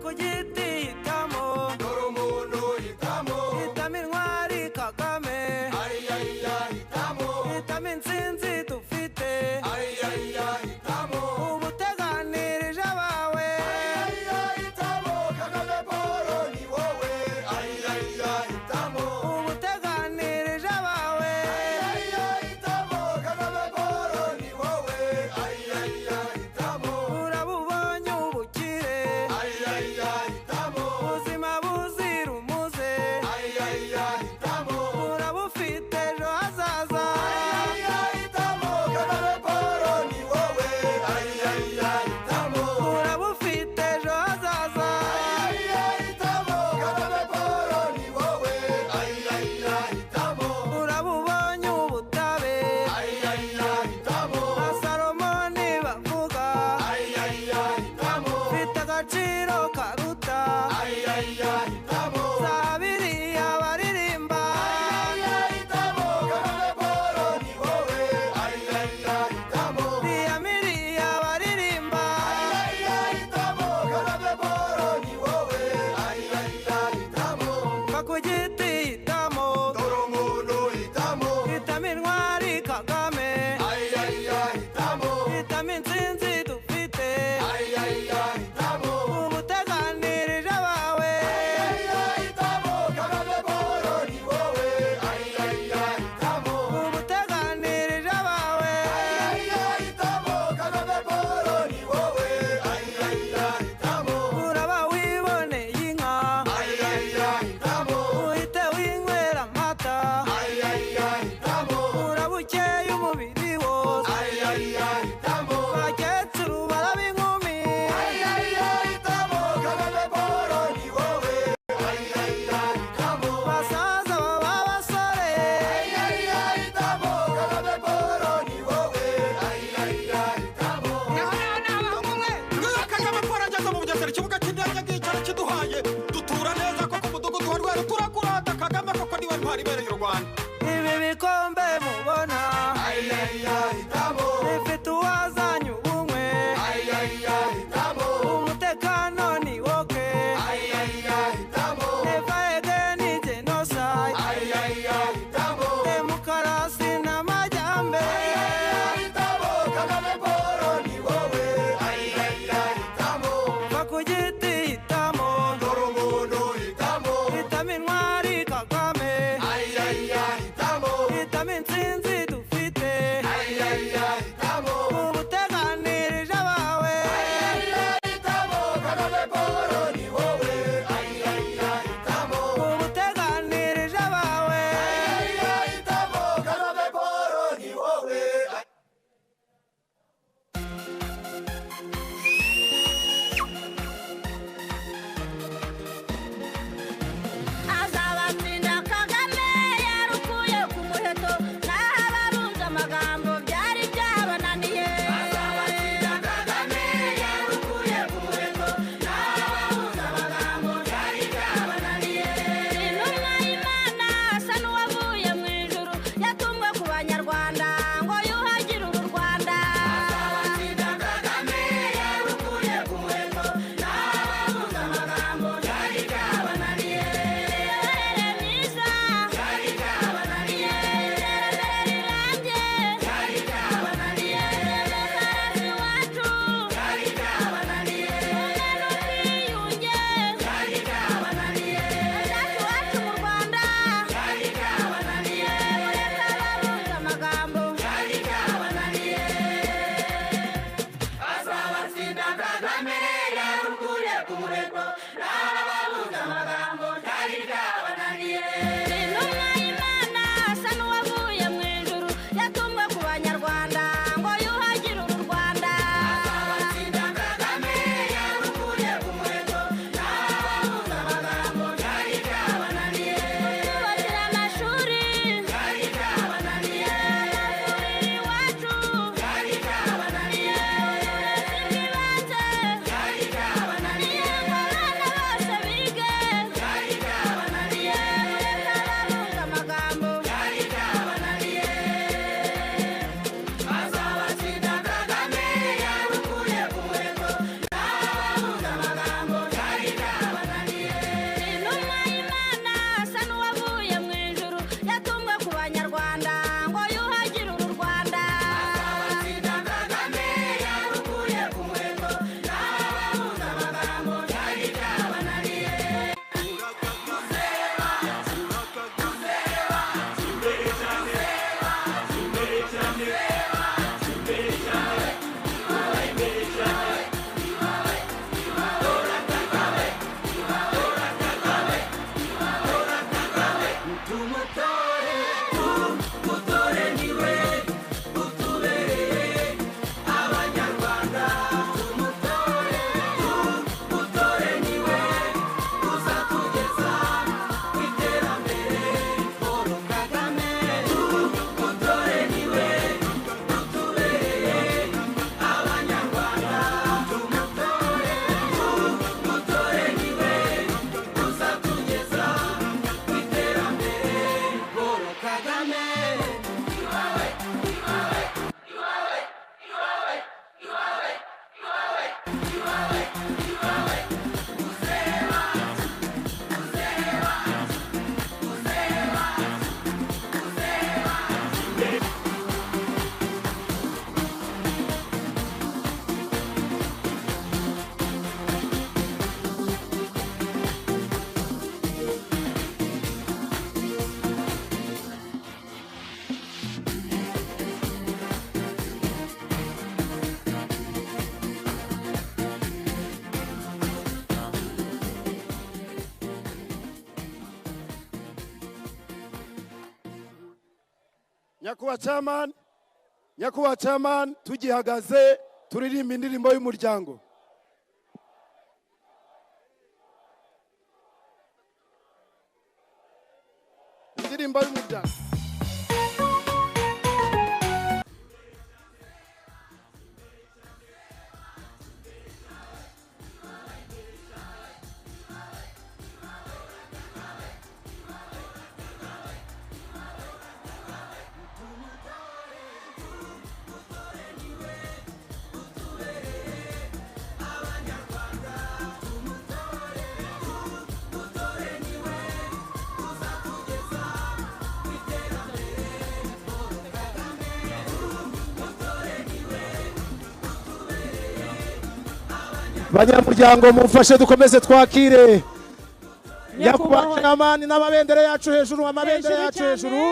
Ku giti hitamo. Dore umuntu hitamo. Hitamo intwari Kagame. Ayiyayiya hitamo. Hitamo intsinzi dufite. Ayiyayiya hitamo. Ubuteganirije abawe. Ayiyayiya hitamo, Kagame Paul ni wowe. Ayiyayiya hitamo. Ubuteganirije abawe. Ayiyayiya hitamo, Kagame Paul ni wowe. Ayiyayiya hitamo. Urabubonye ubukire. Ayiyayiya hitamo. Ubuzima buzira umuze. Ayiyayiya hitamo. Urabufite ejo hazaza. Ayiyayiya hitamo, Kagame Paul ni wowe. Ayiyayiya hitamo. Urabufite ejo hazaza. Ayiyayiya hitamo, Kagame Paul ni wowe. Ayiyayiya hitamo. Urabubonye ubutabera. Ayiyayiya hitamo. Nka Salomoni bavuga. Ayiyayiya hitamo. Mfite agaciro karuta. Ayiyayiya hitamo. Zabiriya baririmba. Ayiyayiya hitamo, Kagame Paul ni wowe. Ayiyayiya hitamo. Iriya miriya baririmba. Ayiyayiya hitamo, Kagame Paul ni wowe. Ayiyayiya hitamo. Va ku giti hitamo. Dore umuntu hitamo. Hitamo intwari Kagame. Ayiyayiya hitamo. Hitamo intsinzi dufite. Ayiyayiya hitamo. Ubuteganirije abawe. Ayiyayiya hitamo, Kagame Paul ni wowe. Ayiyayiya hitamo. Ubuteganirije abawe. Ayiyayiya hitamo, Kagame Paul ni wowe. Ayiyayiya hitamo. Uraba wiboneye inka. Ayiyayiya hitamo. Uhite winywera amata. Ayiyayiya hitamo. Urabukeye umubiri wose. Ayiyayiya hitamo. Abakecuru baraba inkumi. Ayiyayiya hitamo, Kagame Paul ni wowe. Ayiyayiya hitamo. Basaza baba abasore. Ayiyayiya hitamo, Kagame Paul ni wowe. Ayiyayiya hitamo. Kagame Paul ageze mu Bugesera, ikibuga cy'indege ngicyo kiduhaye, dutura neza koko, umudugudu wa Rweru turakurata. Kagame koko niwe ntwari ibereye u Rwanda. Ibi bikombe mubona. Ayiyayiya hitamo. Bifite uwazanye ubumwe. Ayiyayiya hitamo. Umutekano ni woke. Ayiyayiya hitamo. Never again genocide. Ayiyayiya hitamo. Demokarasi n'amajyambere. Ayiyayiya hitamo, Kagame Paul ni wowe. Ayiyayiya hitamo. Va ku giti hitamo. Dore umuntu hitamo. Hitamo intwari Kagame. Ayiyayiya. Nyakubahwa chairman, nyakubahwa chairman, tugihagaze turirimba indirimbo y'umuryango. Indirimbo y'umuryango. Banyamuryango, mumfashe dukomeze twakire nyakubahwa chairman n'amabendera yacu hejuru, amabendera Hejuru yacu cyane. hejuru.